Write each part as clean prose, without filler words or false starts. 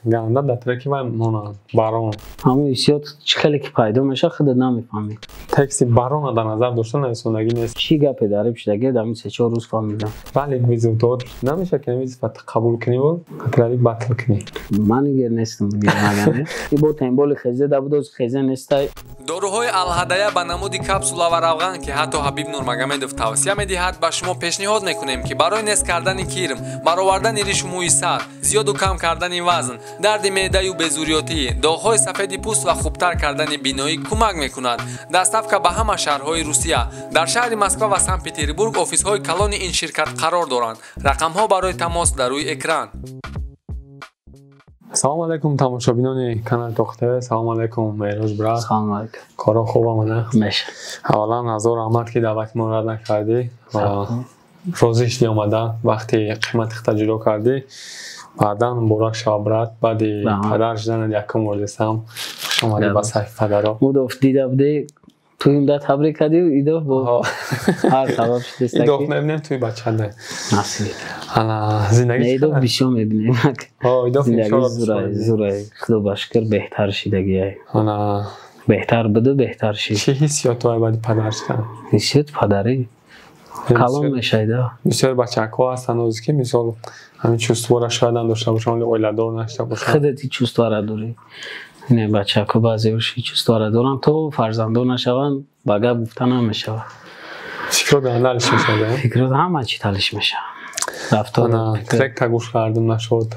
Ганда дар треки вай монанд барон. Ҳамон ҳиссиёт чӣ хеле ки пайдо мешавад, худат намефаҳмӣ. Тексти барона дар назар дошта нависондагӣ нест. Чӣ гапе дар иб шудагӣ, дар ҳамин 3-4 рӯз фаҳмидам. Вале вызов дод намешавад, ки вызова қабул куниву қатрави батл кунӣ. Ман нигер нестам, магане ибо темболи хезе да будоз хезе нестай. Доруҳои Алҳадая ба намуди капсула ва равған, ки ҳатто Ҳабиб Нурмагомедов тавсия медиҳад, ба шумо пешниҳод мекунем, ки барои нест кардани кирм, баровардани ришу мӯи сар, зиёду кам кардани вазн, дарди меъдаю безурётӣ, доғҳои сафеди пӯст ва хубтар кардани биноӣ кӯмак мекунад. Доставка ба ҳама шаҳрҳои Русия. Дар шаҳри Москва ва Санкт Петербург офисҳои калони ин ширкат қарор доранд. Рақамҳо барои тамос дар рӯи экран. Салому алайкум, тамошобинони канали Тоқ ТВ. Салому алайкум, Меҳроҷ брат. Салому алайкум. Коро хуб омада? Меша. Аввалан, ҳазор раҳмат, ки даъвати моро рад накардӣ ва розӣ шудӣ омада, вақти қимати худта ҷудо кардӣ. Баъдан муборак шава, брат, баъди падар шуданат якум бор десам. Хуш омадӣ ба сайфи падаро. Удоф дида будӣ, туимда табрик кардӣ, идоф бо ҳар сабаб шудеста. Идоф мебинем, туи бачада. Насиб. Ана, зиндагӣ? Идоф бисёр мебинем. Идоф. Зиндагӣ зурай, зурай, худо ба шукр, беҳтар шидагиай. Ана. Беҳтар буду, беҳтар шид. Чӣ ҳиссиёт дорӣ баъди падар шудан? Ҳиссиёти падарӣ калон мешавида. Бисёр бачакҳо ҳастанд ҳозир, ки мисол ҳамин чувствора шояд надошта бошанд, вале оиладор нашуда бошанд. Худат ин чувствора дорӣ. Не, бачако баъзеош ин чувствора доранд, то фарзанддор нашаванд, ба гап гуфта намешавад. Фикрот талиш мешавад? Фикрот ҳама чӣ талиш мешавад, рафтор. Тректа гӯш кардам, нашуд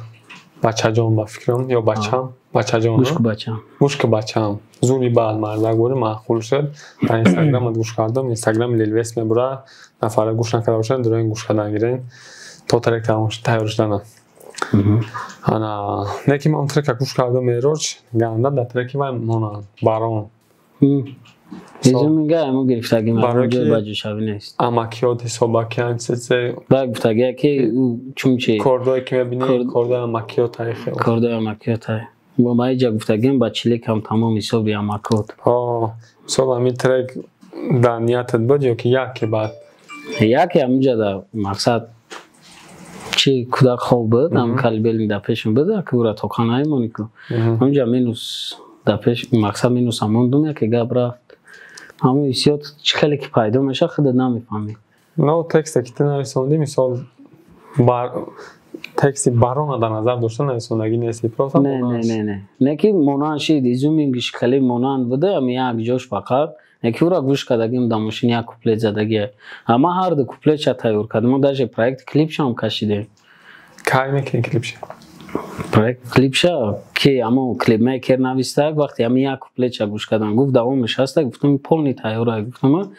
бачаҷон, ба фикрам, ё бачам, бачаҷон. Гӯш ку, бачам. Гӯш ку, бачам, зури баъд мардак бори маъқул шуд. Дар инстаграмат гӯш кардам, инстаграми Лилвес мебура. Нафара гӯш накарда бошанд, дуроин гӯш кардан гирен то трек тайёр шудана. Ана, не ки ман трека гӯш кардам, Меҳроҷ, ганда дар треки вай монанд барон. Изуминга ҳамо гирифтагӣ ҷои баҷӯшавӣ нест. Амакиёт ҳисобаки ҳамчизе. Ба гуфтагия, ки чунчи кордое ки мебинӣ, кордои амакиётай хел. Кордои амакиётай. Ба иҷа гуфтагиам, ба чиликам тамом ҳисоби амакот. Мисол, ҳамин трек дар ниятат буд ё ки яке баъд? Яке ҳаминҷа да мақсад чи кӯдак хоб буд, ҳам колыбельный дар пешам буд, ки ӯра тоқа наимонӣ ку. Ҳаминҷа минус дар пеш мақсад минус мондум, яке гап рафт. Ҳамон ҳиссиёт чӣ хеле ки пайдо мешавад, худат намефаҳмӣ. Но тексте ки ту нависондӣ, мисол, тексти барона дар назар дошта нависондагӣ нести, просто? Не, не, не, не, не, ки монанд шид, изюминкиш хеле монанд буда, ами як ҷош фақат. Не ки ӯра гӯш кардагим, дар мошин як куплет задагия. Ама ҳар ду куплетша тайёр кардем, мо даже проект клипшам кашидем. Кай мекунӣ клипша? Проект клипша ки амо клипмейкер навистак, вақте ами як куплетша гӯш кардам, гуфт, давомаш ҳаста? Гуфтам, полный тайёра, гуфтам,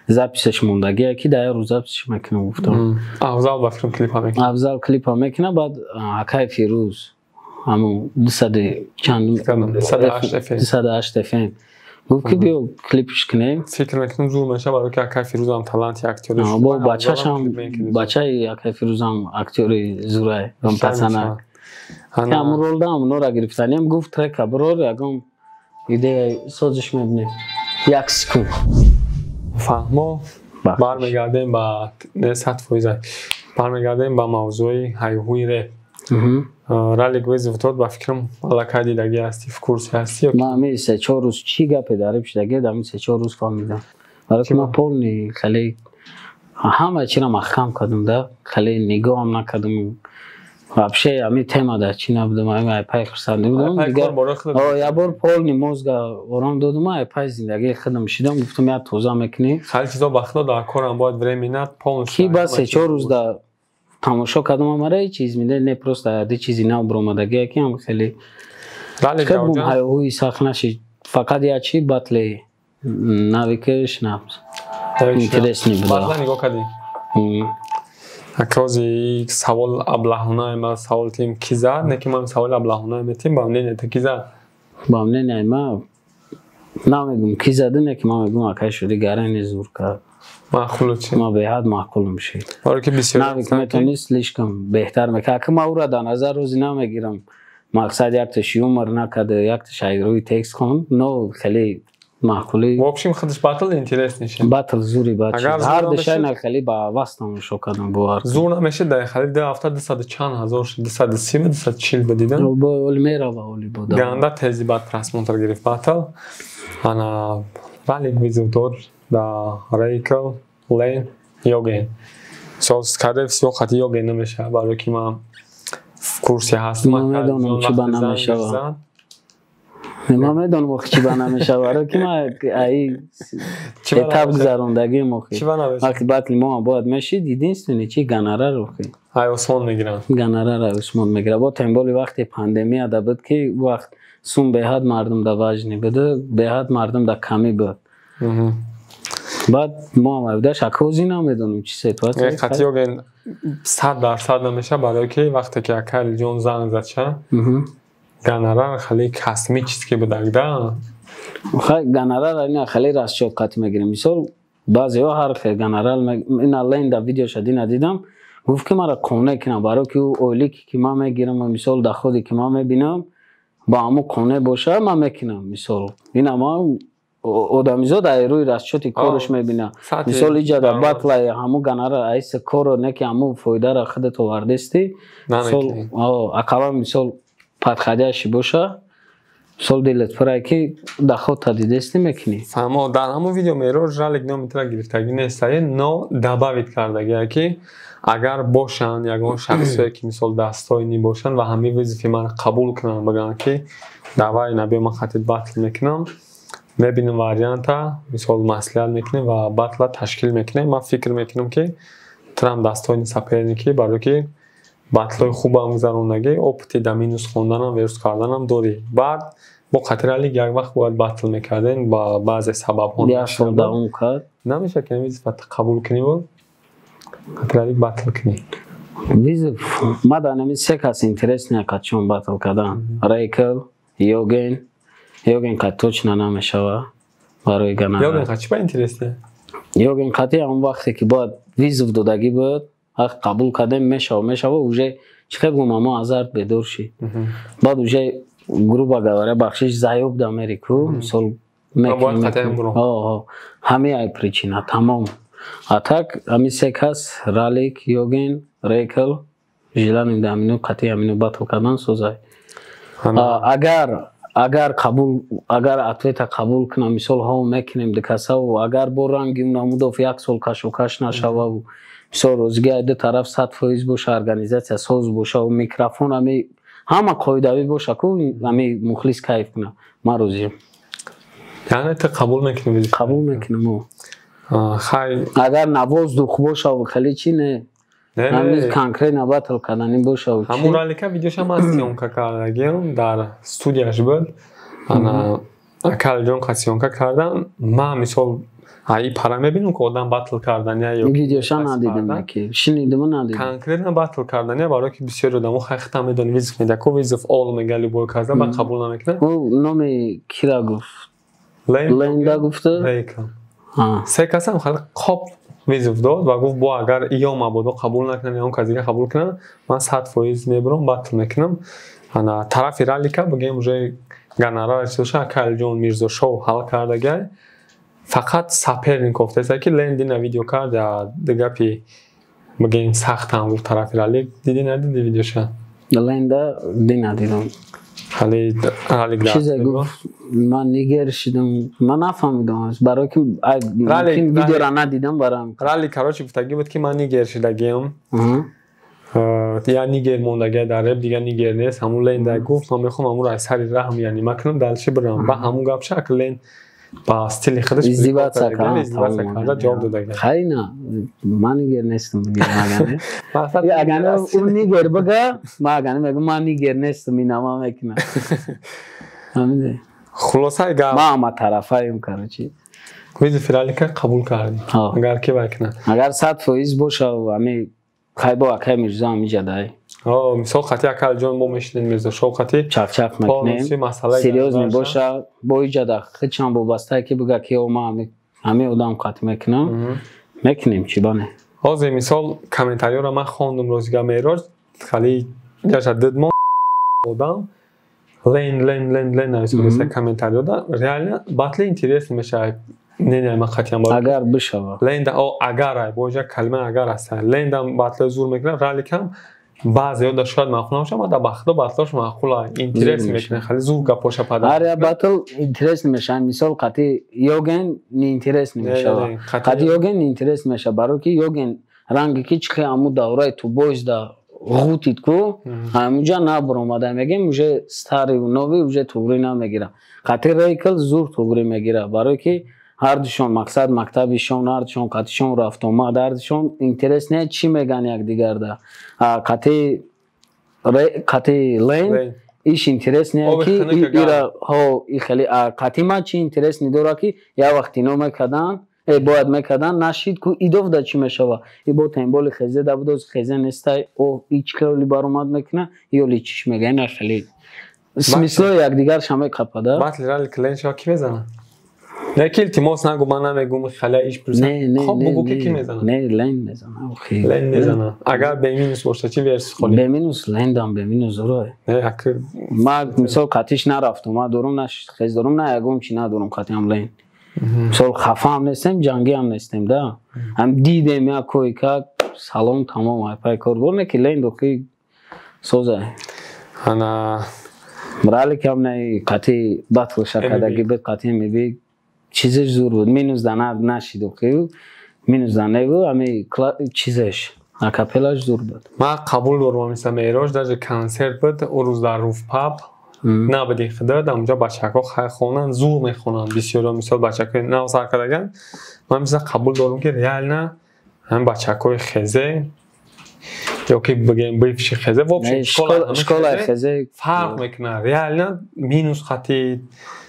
записаш мондагия, ки дар як рӯз записш мекунам, гуфтам. Афзал, ба фикрам, клипа мекунад. Афзал клипа мекунад, баъд акай Фирӯз, ҳамо дусаду чанд, 208 фм, гуфт, ки биё клипш кунем. Фикр мекунам, зур мешавад, барои ки акай Фирӯзам таланти актёри. Бо бачашам, бачаи акай Фирӯзам актёри зурай, пацанак. Ҳамун ролда ҳамунора гирифтанем, гуфт, трека бирор, ягон идея созиш мебинем. Як секунд. Фаҳмо, бармегардем ба 100%, бармегардем ба мавзӯи ҳайҳуи реп. Ралик вызов дод, ба фикрам, аллакай дидагӣ ҳастӣ, в курсе ҳастӣ? Ман ҳамин 3-4 рӯз чӣ гапе дар иб шудагӣ, дар ҳамин 3-4 рӯз фаҳмидам, барои ки ман полный хеле ҳама чиро маҳкам кардам да, хеле нигоҳам накардам, вообще ҳамин тема дар чӣ набудам, ҳамин айпай хурсандӣ будам дигар. Як бор полный мозга ором додум, айпай зиндагии худам шидам, гуфтам, як тоза мекунӣ. Хеле чизо ба худо дар корам бояд временно полностью. Ки ба 3-4 рӯз да тамошо кардам, амара ҳеҷ чиз миде не, просто яде чизи нав баромадагие, ки ҳам хеле ҳаёҳӯи сахт нашид, фақат як чи батле навикаш набз интересный буда. Нигоҳ кардӣ? Акази савол аблаҳона, ма савол тим, ки зад, не ки ман савол аблаҳона метим, ба мнение ту ки зад? Ба мнение ма намегум ки зада, не ки ман мегум, акай шуди гарани зур кард. Маъқул чи? Ма беҳад маъқулам шид. Барои ки бисёр навик метавонист слишком беҳтар мекард, ака ма ӯра дар назар рӯзи намегирам, мақсад якташ юмор накарда, якташ рӯи текст хонд, но хеле Маъқули. В общем, худаш батл интересный шид. Батл зури бад шид. Ҳар душай на хеле ба васт тамошо кардам, бовар. Зур намешид, дар хеле 2 ҳафта дусаду чанд ҳазор шид, 230, 240 ба дидам. Оли мерава, оли бода. Ганда тези бад просмотр гирифт батл. Ана Ралик вызов дод да Рейкл, Лен, Йоген. Сол, скорее всего, хати Йоген намешава, барои ки ман в курсе ҳастам. Ман медонам, чӣ ба намешава. Ман медонам, охи, чӣ ба намешава, барои ки ман аи этап гузарондагием, охи. Вақти батли мо бояд мешид, единственный чи гонорар, охи. Ай Усмон мегиранд. Гонорар ай Усмон мегирад. Бо тем более вақти пандемия да буд, ки вақт сум беҳад мардум да важный буду, беҳад мардум да камӣ буд. Баъд мо ҳам айбдаш акози намедонем, чӣ ситуация. Қати Йоген 100% намеша, барое ки вақте ки акай ҷон занг задша, гонорар хеле космический будагда. Гонорар ина хеле расчёт қатӣ мегирем. Мисол, баъзеҳо ҳар хел гонорар. Ина Ленда видеоша дина дидам, гуфт, ки мара қонеъ кунам, барое ки ӯ ойлике ки ман мегирам, мисол, доходе ки ман мебинам, ба ҳамун қонеъ боша, ман мекунам. Мисол, ина ман одамизод ай рӯи расчёти кораш мебина. Мисол, иҷа дар батлай ҳамун гонорар айса корро не, ки ҳамун фоидаро худат овардести, ақаллан, мисол, подходящий боша, мисол, дилат пурай, ки доходта дидести, мекунӣ. Фаҳмо. Дар ҳамун видео меро Ралик номи тра гирифтагӣ нестае, но добавить кардагия, ки агар бошанд ягон шахсое, ки, мисол, достойный бошанд ва ҳамин вызови маро қабул кунанд, бигӯянд, ки давай, набиё, ман хатит батл мекунам, мебинем варианта, мисол, маслиҳат мекунем ва батла ташкил мекунем. Ман фикр мекунам, ки трам достойный соперники, барое ки батлҳои хубам гузарондагӣ, опыти да минус хонданам, верус карданам дорӣ. Баъд бо қатри Ралик як вақт бояд батл мекардем, ба баъзе сабабҳо Як сол давом кард. Намешавад, ки вызова қабул куниву қатри Ралик батл кунӣ? Вызов ма дар нами се кас интересный қачон батл кардан: Рейкл, Йоген. Йоген қад точно намешава барои гонорар. Йоген қад чӣ ба интересный? Йоген қати ҳамон вақте ки бояд вызов додагӣ буд, вақт қабул кардем, мешава, мешава, уже чӣ хел гум, амо азарт бедор шид. Баъд уже, грубо говоря, бахшиш, заёб да Америку, мисол, ҳамин ай причина тамом. А так ҳамин се кас: Ралик, Йоген, Рейкл, желание да амину қати амину батл кардан созай. Агар қабул, агар ответа қабул кунам, мисол, ҳо, мекунем дикасаву, агар бо ранги намудов як сол кашокаш нашававу, мисол, розигии ду тараф 100% боша, организация соз бошаву, микрофон ами ҳама қоидавӣ боша, ку ами мухлис кайф куна, ман розиам. Яъне ту қабул мекунӣ? Қабул мекунам. Хай. Агар на воздух бошаву, хеле чи не, конкретно батл кардани бошаву. Ҳамун Ралика видеошам аз съёмка кардагиам, дар студияш буд. Ана акалҷон қад съёмка кардам. Ман, мисол, аи пара мебинам, ки одам батл кардания ё Видеоша надидам, ки шинидиму надидам. Конкретно батл кардания, барое ки бисёри одамо хайхта медони, вызов медиҳад ку, вызов ол мега, любой каза ба қабул намекунад. Ӯ номи кира гуфт? Ленда гуфта? Рейка. Се касам хеле қоп вызов дод ва гуфт, бо агар ё мабодо қабул накунам, ё он кас дига қабул кунам, ман 100% мебурам, батл мекунам. Ана тарафи Ралика бигем, уже гонорар чизоша акалҷон Мирзошоу ҳал кардагай, фақат соперник гуфтеса, ки Лендина видео кард, гапи бигем сахтам гуфт тарафи Ралик. Диди, надиди видеоша? Ленда дина дидам. Хали Ралик чизе гуфт, ман нигер шидам, ман нафаҳмидам, барое ки видеора надидам барам. Ралик, короче, гуфтагӣ буд, ки ман нигер шидагиам, я нигер мондагия дар реп, дига нигер нест. Ҳамун Ленда гуфт, ман мехоҳам ҳамун аз сари раҳм, яъне ма кунам, дальше бирам. Ба ҳамун гапша ак Лен ба стили худаш издеваться карда ҷавоб додага. Хай, на, ман нигер нестам. Агар ӯ нигер бага, ман агар мегӯм, ман нигер нестам, инама мекунам. Хулосаи гап, ман ҳама тарафаем, короче. Вызови Ралика қабул кардӣ, агар ки вай кунад? Агар 100% боша, ами хайбо акай Мирзо ҳамиҷа дай. Мисол, қати акалҷон мо мешинем, Мирзошоу қати чақчақ мекунем, серьёзный боша, бо иҷада хичам вобастае, ки бига, ки ма ҳамин одам қатъ мекунам, мекунем, чӣ бане. Ҳозир, мисол, комментариёро ман хондум, рӯзига мероҷ хали ҷаша дид мо одам. Лен, Лен, Лен, Лен нависонеста комментариёда. Реально батли интересно мешавад. Не, ман қатъиян агар бишава. Ленда о агар ай, боҷа калима агар аст. Лендам батли зур мекунад, Раликам баъзе ёда шояд маъқул набошад, ама дар бахто батлош маъқул ай. Интерес мекунад, хеле зур гапоша пада. Ҳар як батл интерес мешавад. Мисол қати Йоген неинтерес мешавад. Қати Йоген неинтерес мешавад, барои ки Йоген ранги ки чихе аму давраи тубоиз да ғутид ку, ҳамуҷа набаромада, мегем уже старый новый уже туғрӣ намегира. Қати Рейкл зур туғрӣ мегира, барои ки ҳардушон мақсад мактабишон, ҳардушон қатишон рафтомад, ҳардушон интерес не чӣ меган якдигарда. Қати Лен иш интерес не ки ира ҳо и хеле қати ма чӣ интерес недора ки як вақт ино мекардан, бояд мекардан, нашид ку идов да чӣ мешава. И бо темболи хезе да будоз хезе нестай, о ич хеле баромад мекуна, ёли чиш мега, ина хеле смысло якдигарша мекапада. Батли Ралик Лен шава ки мезана? Не ки илтимос нагу, ман намегум хеле иш пурса. Хоб бугу ки ки мезана? Не, Лен мезана. Лен мезана. Агар бе минус боша чи верс холи? Бе минус Лендам бе минус зурой. Не, ак ма мисол қатиш нарафтум, ма дорум нашид, хез дорум на ягом чи надорум қатиам Лен. Мисол хафа ҳам нестем, ҷангӣ ҳам нестем, да. Ҳам дидем як кой как салом тамом, ай пай кор бор не ки Лен дохи созай. Ана Ралик ҳам не қати батл шакадаги буд, қати меби чизеш зур буд. Минус да нашид охи, минус да небу, ами чизеш акапелаш зур буд. Ман қабул дорам миса Меҳрош даже концерт буд, ӯ рӯз дар Руфпаб набуди худат, амҷо бачаҳо хай хонанд, зур мехонанд, бисёро мисол бачаҳои нав сар кардаган. Ман мисла қабул дорам ки реально ҳамин бачаҳои хезе ё ки бигем бывший хезе, в общем школаи хезе фарқ мекунад. Реально минус хати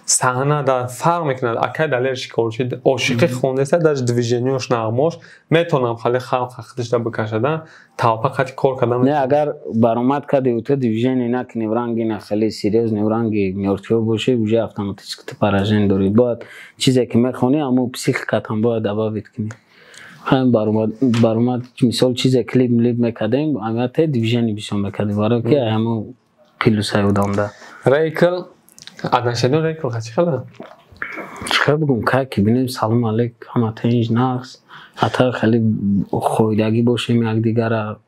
саҳна да фарқ мекунад. Акай Далер Шикорчи ошиқи хондаеста, даже движениёш нағмош метавонам хеле халқ худашда бикашада, тавпа қати кор кардан. Не, агар баромад кади ута движение накунӣ, ранги на хеле серьёзный, ранги мёртвё бошӣ, уже автоматически ту поражение дорӣ. Бояд чизе ки мехонӣ, аммо психикатам бояд добавить кунӣ. Ҳам баромад, мисол чизе клип млип мекардем, амате движение бисёр мекардем, барои ки ҳамо плюсай одамда. Рейкл отношение Рейкл чӣ хела? Чӣ хел бигӯм, кай ки бинем салом алейк, ҳама тинҷ нақс, ҳатто хеле хоидагӣ бошем якдигара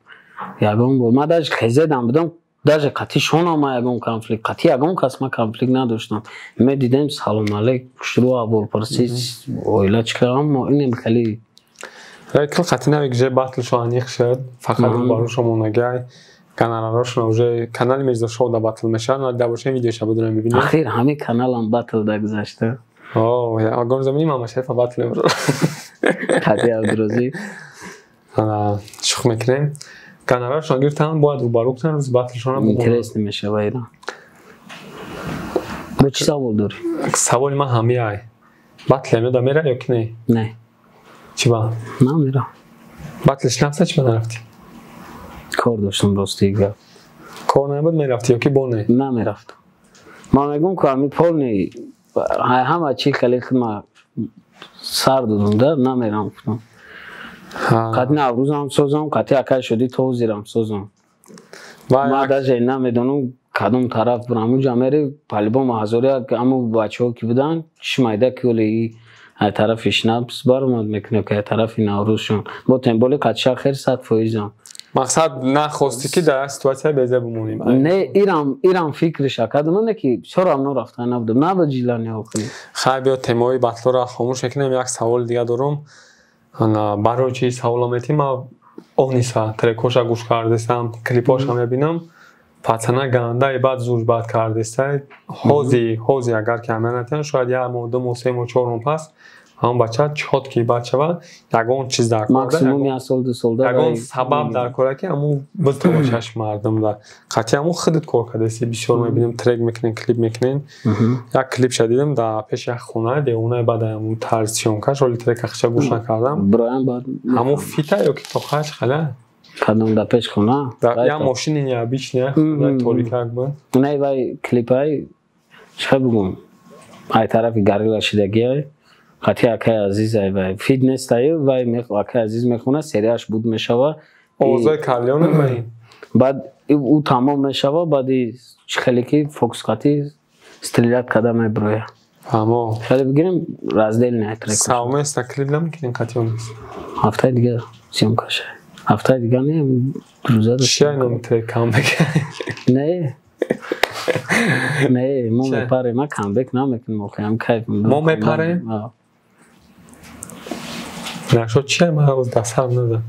ягон бор. Ман даже хезедам будам, даже қати шонам ман ягон конфликт, қати ягон кас ман конфликт надоштам. Медидем салом алейк, пуштуру аҳволпурсӣ, оила чӣ хел, аммо инем хеле Рейкл қати нави гиже батлшо аниқ шуд, фақат рӯбарӯшо монагай. Каналарошон уже канали Мирзо Шоу да батл мешавад, дар бошем видеоша будем бибинем. Ахир ҳамин каналам батл да гузашта. О, агар замини Мама Шарифа батл мебарад. Қати Абдурозиқ. Шух мекунем. Каналарошон гирифтан бояд рӯбарӯ кунан, рӯзи батлшонам бимонад. Интерес намешава ира. Бо чӣ савол дорӣ? Саволи ман ҳамин ай. Батл ҳамёда мера ё ки не? Не. Чӣ ба? Намера. Батлш нафса чӣ ба нарафтӣ? Кор доштам, рости гап. Кор набуд мерафтӣ ё ки бо не? Намерафтам. Ман мегӯм ки ҳамин полни ҳама чӣ хеле хидма сар додам да, намерам гуфтам. Қати Наврӯзам созам, қати акай шудӣ то ҳозирам созам. Ман даже намедонам кадом тараф бурам. Уҷа мери по-любому ҳазори як ҳамо бачаҳо ки буданд, чӣ майда ки оли ай тарафи Шнапс баромад мекунем, ки ай тарафи Наврӯзшон. Бо темболи қати шахер 100%. Мақсад нахостӣ ки дар ситуатсия беза бимонем. Не, ирам фикриша кардам, не ки чаро рафта набудам, набуд жилани охири. Хай биё темаҳои батлоро хомӯш мекунем, як саволи дига дорум. Барои чи саволо метим? Ман Ониса трекоша гӯш кардесам, клипоша мебинам. Пацана гандаи бад зур бад кардеста. Ҳози агар ки амал натиҳанд, шояд як моҳ, ду моҳ, се моҳ, чор моҳ пас ҳамон бача чётки бад шавад, ягон чиз дар кор, максимум як сол, ду сол, ягон сабаб дар кора ки ҳамун битова чашми мардум да. Қатъи ҳамун худат кор кардаси, бисёр мебинем, трек мекунем, клип мекунем. Як клипша дидем дар пеши як хона, девонаи баъд ҳамун тарзи съёмкаш, оли трек ахша гӯш накардам. Ҳамун фита ё ки тоқаш халя? Кадом дар пеш хона? Як мошини необычная, хонаи торикак буд. Не, вай клипай, чӣ хел бигӯм, ай тарафи горилла шидагиай. Қати акай Азиз ай вай фит нестаю, вай акай Азиз мехона, серияш буд мешава. Овозои Карлеоне вай. Баъд ӯ тамом мешава, баъди хеле ки фокус қати стрелять када меброя. Фаҳмо. Хеле бигирем раздельный трек. Совместно клип намекунем қати он? Ҳафтаи дига съёмка ша. Ҳафтаи дига не, рӯза. Чия номи трек, камбек? Не. Не, мо мепарем, ма камбек намекунем, охи ҳам кайф. Мо мепарем? Нашо чия, ман ҳанӯз дастам надам.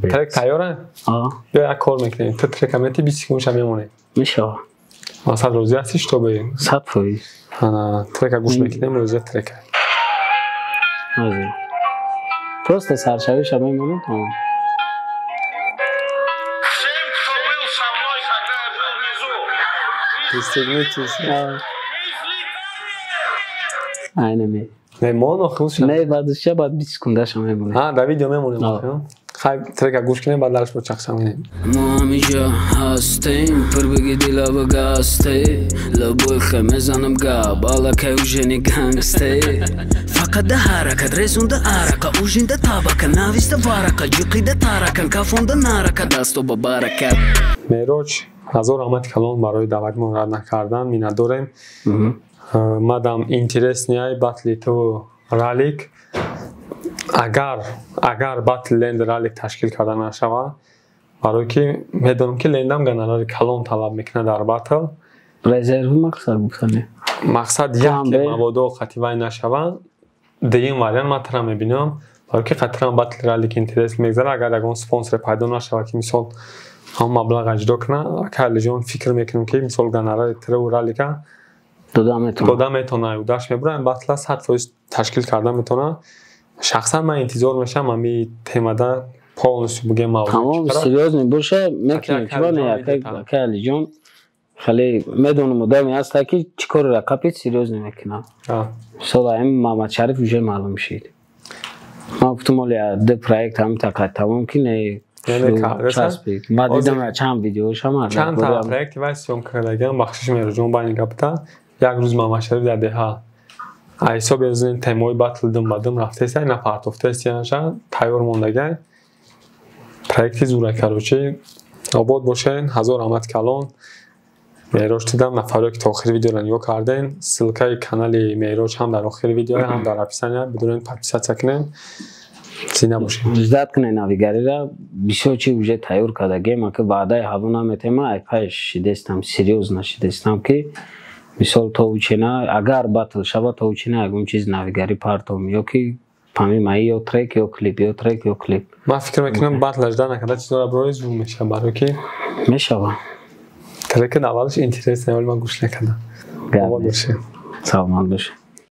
Трек тайёра? Биё як кор мекунем. Ту трека мети, 20 секундша мемонем. Мешава. Масал розӣ ҳастӣ, чтобы 100%. Ана трека гӯш мекунем, розӣ трека. Розӣ. Просто саршавиша мемонем, тамом. Пристегнитесь. Айна ме. Не, мон охир. Не, баъдаш баъд 20 секундаша мемонем. Ҳа, дар видео мемонем охир. Хай трека гӯш кунем, баъд дарш бо чақчақ мекунем. Мо ҳамиҷа ҳастем, пур биги дила ба гасте, лабои хе мезанам гап, аллакай уже не гангсте. Фақат да ҳаракат, резунда арака, ужинда табака, нависта варака, ҷиқида таракан, кафонда нарака, дасто ба баракат. Мероҷ, ҳазор раҳмати калон барои даъватмон рад накардан, миннатдорем. Мадам интересный батли ту Ралик. Агар батл ленд Ралик ташкил карда нашава, барои ки медонам ки лендам гонорари калон талаб мекунад дар батл. Резерв мақсад гуфтани. Мақсад як ки мабодо қати вай нашава, дуюм вариант ман тра мебинам, барои ки қатран батл Ралик интерес мегзара, агар ягон спонсор пайдо нашава ки мисол ҳам маблағ ҷудо кунад, ака Алиҷон фикр мекунам ки мисол гонорари тру Ралика дода метавонад, удаш мебурад, батла 100% ташкил карда метавонад. Шахсан ман интизор мешавам ҳами темада полностью бигем мавзӯъ. Тамом серьёзный боша мекунем, чиба не, ака Алиҷон хеле медонам одаме ҳаста ки чӣ корро қапид серьёзный мекунад. Мисол ҳамин Муҳаммадшариф уже маълум шид. Ман гуфтам оли ду проект ҳамин тақа тамом ки не часпид. Ман дидам чанд видеошам. Чанд та проекти вай съёмка кардагиам, бахшиш Мероҷон байни гапта. Як рӯз Муҳаммадшариф дар деҳа ҳисоби аз ин темаи батл дум ба дум рафтеста, ина партофтест, янаша тайёр мондагай. Проекти зура, короче, обод бошен, ҳазор раҳмати калон. Мероҷ дидам, нафаре ки то охири видеоро нигоҳ карден, ссылкаи канали Мероҷ ҳам дар охири видео, ҳам дар описания, бидурен подписаться кунен. Зинда бошен. Ждать кунен навигарира, бисёр чи уже тайёр кардагем, аки ваъдаи ҳаво наметема, ай пай шидестам, серьёзно шидестам ки мисол то учена, агар батл шава, то учена ягон чиз навигари партом, ё ки пами маи, ё трек, ё клип, ё трек, ё клип. Ман фикр мекунам батл ажда накарда чизора барои зур мешава, барои ки мешава. Трек аввалаш интересно, вале ман гӯш накардам. Обод бошед. Саломат бошед.